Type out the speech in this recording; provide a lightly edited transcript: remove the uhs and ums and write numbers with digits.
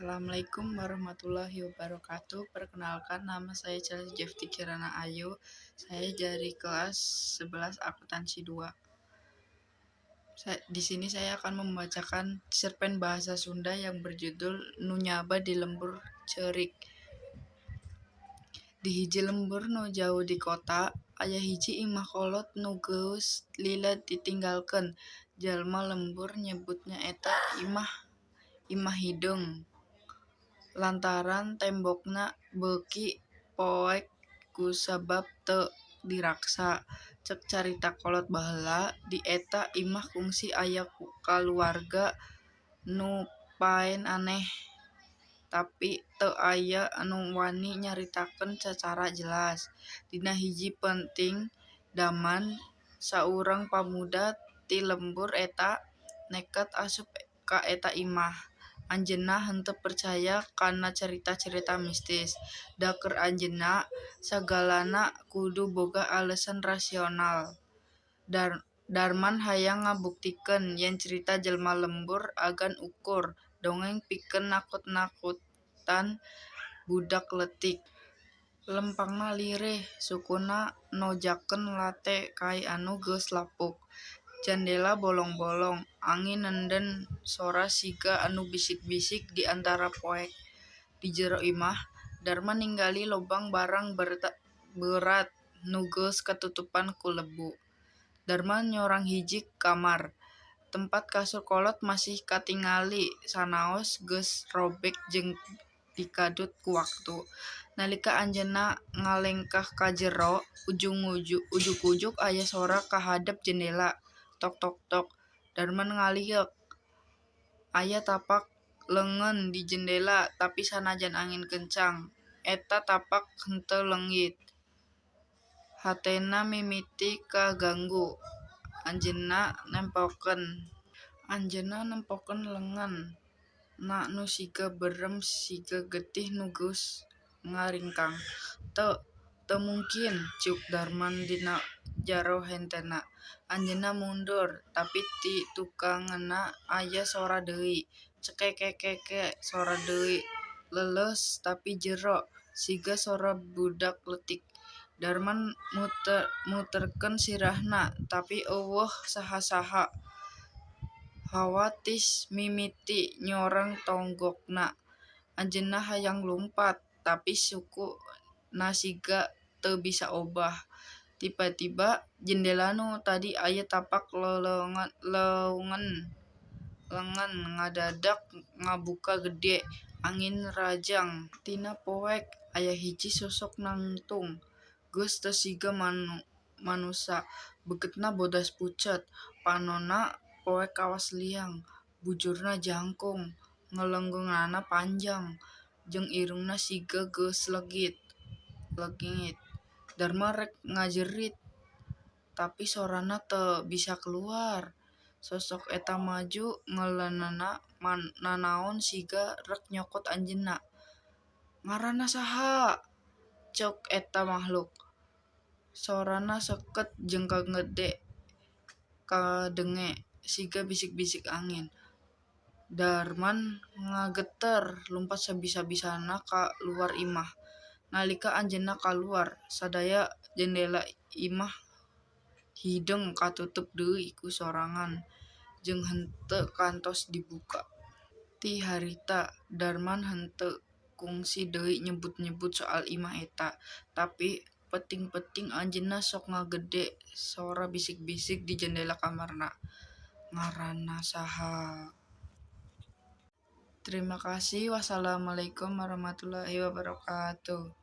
Assalamualaikum warahmatullahi wabarakatuh. Perkenalkan, nama saya Charles Jefty Kirana Ayu. Saya dari kelas 11 Akuntansi 2. Di sini saya akan membacakan cerpen bahasa Sunda yang berjudul Nu Nyaba di Lembur Ceurik. Di hiji lembur nu jauh di kota, aya hiji imah kolot nu geus lila ditinggalkeun. Jalma lembur nyebut eta imah "Imah Hideung" lantaran tembokna beuki poek kusabab teu diraksa. Cek carita kolot baheula, di eta imah kungsi aya kaluarga nu paen aneh, tapi teu aya anu wani nyaritakeun sacara jelas. Dina hiji peuting damang, saurang pamuda ti lembur eta nekat asup ka eta imah. Anjeunna henteu percaya kana carita-carita mistis. Da keur anjeunna, sagalana kudu boga alesan rasional. Darman hayang ngabuktikeun yen carita jelma lembur agan ukur dongeng pikeun nakut-nakutan budak leutik. Lempangna lirih, sukuna nojakeun late kai anu geus lapuk. Jandela bolong-bolong, angin nenden sora siga anu bisik-bisik di antara poek. Di jero imah, Darman ningali loba barang berat nu geus katutupan ku lebu. Darman nyorang hiji kamar. Tempat kasur kolot masih katingali sanaos geus robek jeung dikadut ku waktu. Nalika anjeunna ngalengkah ka jero, ujug-ujug aya sora kahadap jendela. Tok tok tok. Darman ngalieuk. Aya tapak leungeun di jendela, tapi sanajan angin kencang, eta tapak henteu leungit. Hatena mimiti kaganggu. Anjeunna nempokeun leungeun na nu siga berem siga getih nu geus ngaringkang. Teu, teu mungkin, ciuk Darman dina jaro hentena. Anjeunna mundur, tapi ti tukangeunna aya sora deui. Cekekekekek, sora deui, leuleus tapi jero, siga sora budak leutik. Darman muterkeun sirahna, tapi euweuh saha-saha. Hawa tiis mimiti nyorang tonggongna. Anjeunna hayang lumpat, tapi suku na siga teu bisa obah. Tiba-tiba jendela nu tadi aya tapak leungeun ngadadak ngabuka gede. Angin rajang. Tina poek, aya hiji sosok nangtung. Geus teu siga manusa. Begetna bodas pucet, panonna poek kawas liang, bujurna jangkung, ngelenggeunana panjang, jeung irungna siga geus leungit. Darman rek ngajerit, tapi sorana teu bisa kaluar. Sosok eta maju, ngeuleunna nanaon siga rek nyokot anjeunna. "Ngaranna saha?" ceuk eta makhluk. Sorana seukeut jeung kadenge, siga bisik-bisik angin. Darman ngageter, lumpat sabisa-bisana ka luar imah. Nalika anjeunna kaluar, sadaya jendela Imah Hideung katutup deui ku sorangan jeung henteu kantos dibuka. Ti harita, Darman henteu kungsi deui nyebut-nyebut soal imah eta. Tapi, peuting-peuting anjeunna sok ngadenge sora bisik-bisik di jendela kamarna. "Ngaranna saha?" Terima kasih. Wassalamualaikum warahmatullahi wabarakatuh.